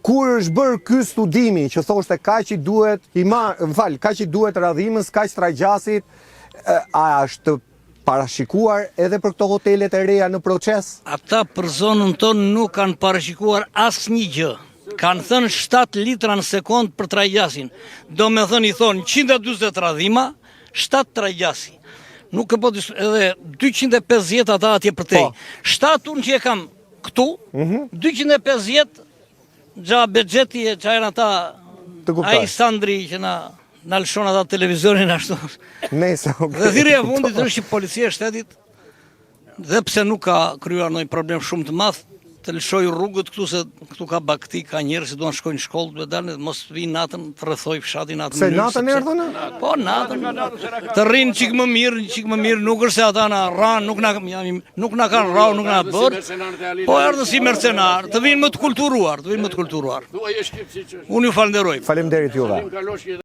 Kur është bërë ky studimi që thoshte kaq i duhet, ima, më fal, kaq i duhet Radhimës, kaq Tragjasit, e, a është parashikuar edhe për këto hotelet e reja në proces? Ata për zonën tonë nuk kanë parashikuar asnjë gjë. Kanë thënë 7 litra në sekond për Tragjasin. Do me thënë i thonë 140 Radhima, 7 Tragjasi. Nuk e po dis- edhe 250 ata atje për tej. Po. 7 unë që e kam këtu, 250 gja Bexheti e qa janë ata Të kuptoj. ai Sandri që na na lëshon ata televizorin ashtu. Nëse, okay. Dhe thirrja e fundit është që policia e shtetit dhe pse nuk ka krijuar ndonjë problem shumë të madh, të lëshoj rrugët këtu se këtu ka bakti, ka njerëz që duan shkojnë në shkollë, duhet dalin, mos të vinë natën të rrethoj fshatin atë Se mënyrë, natën sepse- erdhën? Po natën. Të rrinë çik më mirë, çik më mirë, nuk është se ata na rran, nuk na jam- nuk na kanë rrau, nuk na bër. Po erdhën si mercenar, të vinë më të kulturuar, të vinë më të kulturuar. Unë ju falenderoj. Faleminderit juve.